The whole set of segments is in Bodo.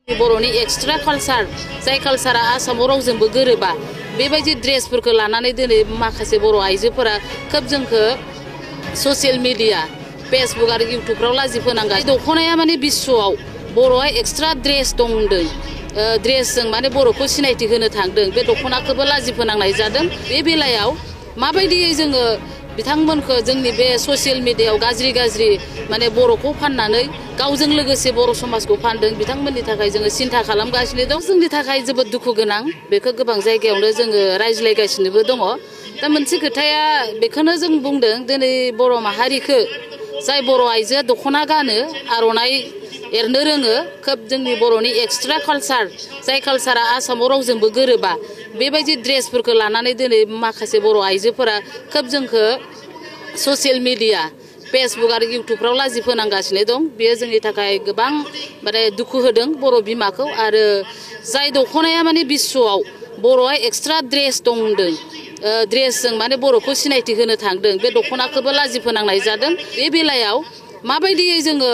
बर'नि एक्सट्रा कालचार जाय कालचारा आसामाव रावजोंबो गोरोबा बेबायदि ड्रेसफोरखौ लानानै दिनै माखासे बर' आइजोफोरा खोब जोंखौ ससियेल मिडिया फेसबुक आरो इउट्युबफ्राव लाजि फोनांगासिनो दख'नाया माने बिश्वआव बर'आ एक्सट्रा ड्रेस दं होनदों ड्रेसजों माने बर'खौ सिनायथि होनो थांदों बे दख'नाखौबो लाजि फोनांनाय जादों बे बेलायाव माबायदियै जोङो बिथांमोनखौ जोंनि बे ससियेल मिडियायाव गाज्रि माने बर'खौ फाननानै गावजों लोगोसे बर' समाजखौ फानदों बिथांमोननि थाखाय जोङो सिन्था खालामगासिनो दं जोंनि थाखाय जोबोद दुखु गोनां बेखौ गोबां जायगायावनो जोङो रायज्लायगासिनोबो दङ दा मोनसे खोथाया बेखौनो जों बुंदों दिनै बर' माहारिखौ जाय बर' आइजोआ दख'ना गानो आर'नाइ एरनो रोङो खोब जोंनि बर'नि एक्सट्रा कालचार जाय कालचारा आसामाव रावजोंबो गोरोबा बेबायदि ड्रेसफोरखौ लानानै दिनै माखासे बर' आइजोफोरा खोब जोंखौ ससियेल मिडिया फेसबुक आरो इउट्युबफ्राव लाजि फोनांगासिनो दं बेयो जोंनि थाखाय गोबां माने दुखु होदों बर' बिमाखौ आरो जाय दख'नाया माने बिश्वआव बर'आ एक्सट्रा ड्रेस दं होनदों ड्रेसजों माने बर'खौ सिनायथि होनो थांदों बे दख'नाखौबो लाजि फोनांनाय जादों बे बेलायाव माबायदियै जोङो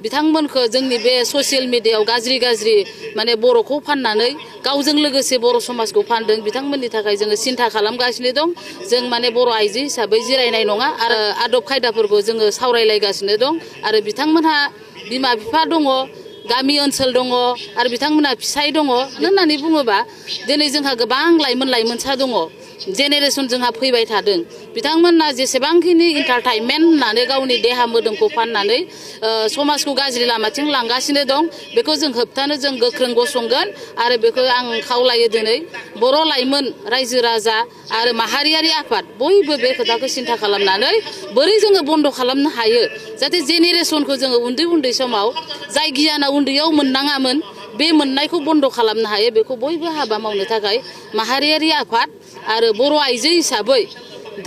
बिथांमोनखौ जोंनि बे ससियेल मिडियायाव गाज्रि माने बर'खौ फाननानै गावजों लोगोसे बर' समाजखौ फानदों बिथांमोननि थाखाय जोङो सिन्था खालामगासिनो दं जों माने बर' आइजो हिसाबै जिरायनाय नङा आरो आदब खायदाफोरखौ जोङो सावरायलायगासिनो दं आरो बिथांमोनहा बिमा बिफा दङ गामि ओनसोल दङ आरो बिथांमोनहा फिसाय दङ होननानै बुङोबा दिनै जोंहा गोबां लाइमोनसा दङ जेनेरेसन जोंहा फैबाय थादों बिथांमोनहा जेसेबांखिनि एन्टारटेनमेन्ट होननानै गावनि देहा मोदोमखौ फाननानै समाजखौ गाज्रि लामाथिं लांगासिनो दं बेखौ जों होबथानो जों गोख्रों गसंगोन आरो बेखौ आं खावलायो दिनै बर' लाइमोन रायजो राजा आरो माहारियारि आफाद बयबो बे खोथाखौ सिन्था खालामनानै बोरै जोङो बन्द' खालामनो हायो जाहाथे जेनेरेसनखौ जोङो उन्दै समाव जाय गियाना उन्दैयाव मोननाङामोन बे मोननायखौ बन्द' खालामनो हायो बेखौ बयबो हाबा मावनो थाखाय माहारियारि आफाद आरो बर' आइजो हिसाबै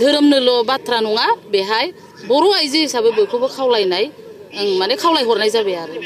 धोरोमनोल' बाथ्रा नङा बेहाय बर' आइजो हिसाबै बयखौबो खावलायनाय माने खावलायहरनाय जाबाय आरो